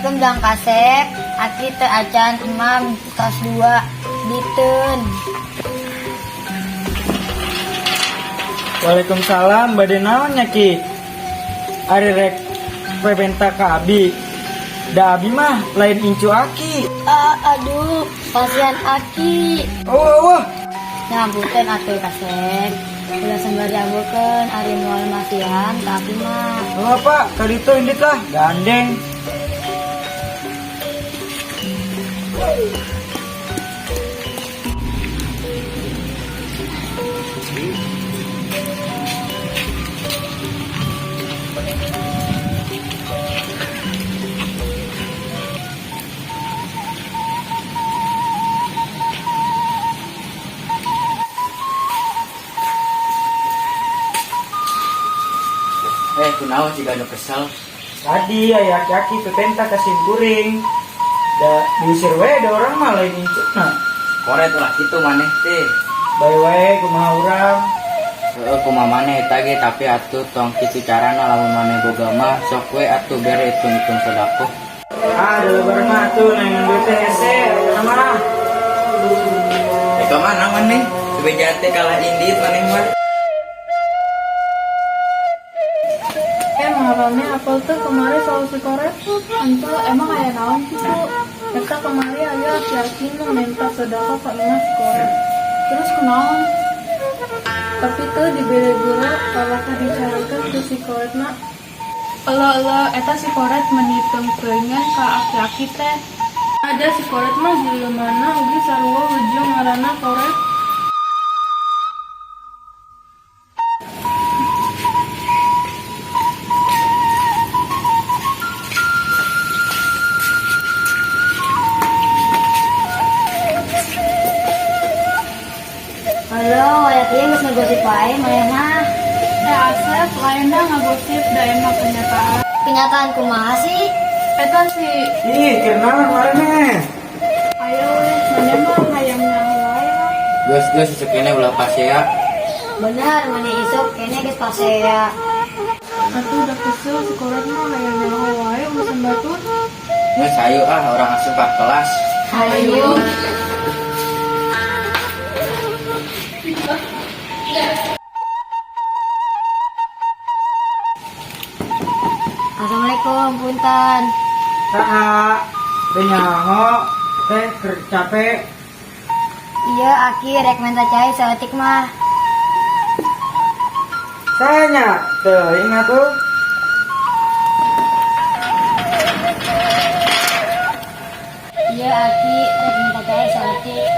Assalamualaikum Jang Kasep. Aki teu acan imam kelas 2 biteun. Waalaikumsalam, bade naon nya, Ki? Ari rek pepenta ka abi. Da abi mah lain incu aki. Ah, aduh, pasihan Aki. Oh, oh. Nyambukeun atuh, Kasep. Ulah sembari ambukeun, ari moal masihan ka aki mah. Oh, Pak, ka ditu indit lah, gandeng. Eh, kunaon jiga nu kesel? Tadi aya aki-aki pepenta ka sim kuring. Da diusir we, da urang mah lain incuna. Koret, ulah kitu maneh teh. Bae wae, kumaha urang. Heeh, kumaha maneh eta ge, tapi atuh tong kitu carana. Lamun maneh boga mah sok we atuh bere, hitung-hitung sedekah. Ah, da lebaran mah atuh neangan duit teh hese, ayeuna mah. Eh, ka mana maneh? Sebeja teh kalah indit maneh mah. Eh, maraneh apal teu kemari soal si koret? Henteu, emang aya naon kitu? Eta kemari aya aki-aki nu menta sedekah ka imah si koret. Terus kunaon? Tapi teu dibere guru, kalahka dicarekan ku si koretna. Euleuh euleuh, eta si koret meuni teuing-teuingan ka aki-aki teh. Ada si koret mah jelemana oge sarua jeung ngaranna koret. Halo, aya ieu geus ngagosip wae maneh mah. Eh, Asep, lain da ngagosip, da emang kenyataan. Kenyataan kumaha sih? Eta si Ih, keur naon maraneh? Ayo we, maneh mah hayang nyaho wae lah. Geus geus, isuk keneh ulah pasea. Bener, maneh isuk keneh geus pasea. Atuh udah kesel, si koret mah hayang nyaho wae urusan batur. Geus, hayu ah, urang asup ka kelas. Hayu. Assalamualaikum, punten. Saha? Teu nyaho teh keur capek. Iya, Aki rek minta cai saeutik mah. Sanya, teuing atuh. Iya, Aki rek minta cai saeutik.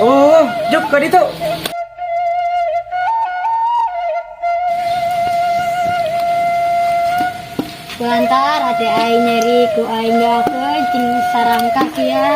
Oh, juk ka ditu. Kulantar hati aing nyeri ku aing gakeun cing sarangkah kieu.